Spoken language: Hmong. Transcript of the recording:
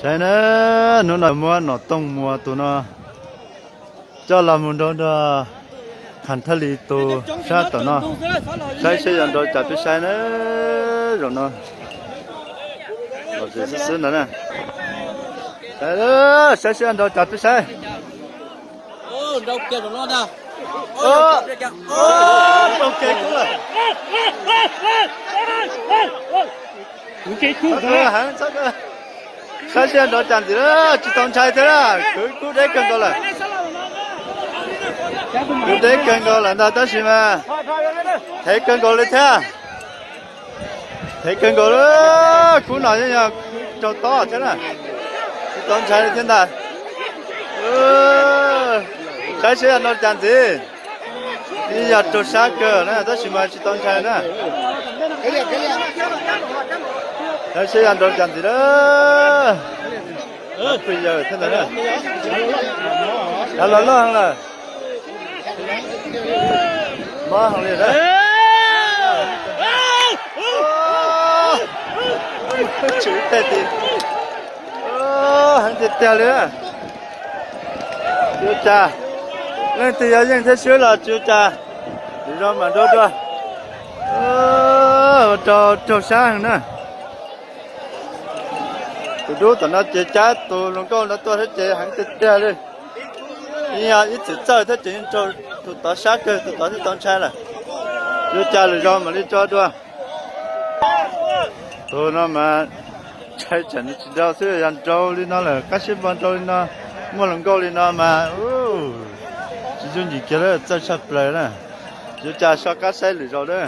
Saib na, hnub no muab Nom Tooj Muas tus no coj los mus nrau nrog Kham Thaj Lis tus sab tom no. Saib seb yuav nrau cas peb saib na. Zaum no los xwb xwb ntawd na. Saib seb yuav nrau cas peb saib. Saib seb nrau cas ntxiv, tsis tau ntshai thiab na, kwv kub deb kawg nkaus lawm. Kwv deb kawg nkaus lawm ntag tab sis mas thev kawg nkaus li thiab. Thev kawg nkaus li, kub no yeej yog raug tob thiab na, tsis tau ntshai li thiab ntag. Saib seb yog nrau cas ntxiv. Yeej yog raug sab kawg na tab sis mas tsis tau ntshai na. Saib seb yog nrau cas ntxiv na. Pw yawg thiab ntag na. Av los loj heev lawm. Mob heev li na. Tsum ib teg tid. Heev tiag tiag li. Tsis ua cas, leej twg yog yeej thiab swb los tsis ua cas, lwm zaus mam nrau dua. Ua rau raug sab heev na. Tus dub tom no ces cab tus hluas nkauj no tuaj thiab ces heev tiag tiag li. Yeej yog ib txwm txawj thiab ces yeej raug tus tod sab kawg, tus tod thiaj tau ntshai lawm. Tsis ua cas, lwm zaus mam li tso dua. Tus no mas ntshai tsam nws tsis nrau xwb, yog nrau li no lawm, qab siab npo nrau li no, muaj hluas nkauj li no mas tsis yooj yim kiag lawm, txawj tshaj plaws na. Tsis ua cas, so qab saib lwm zaus na.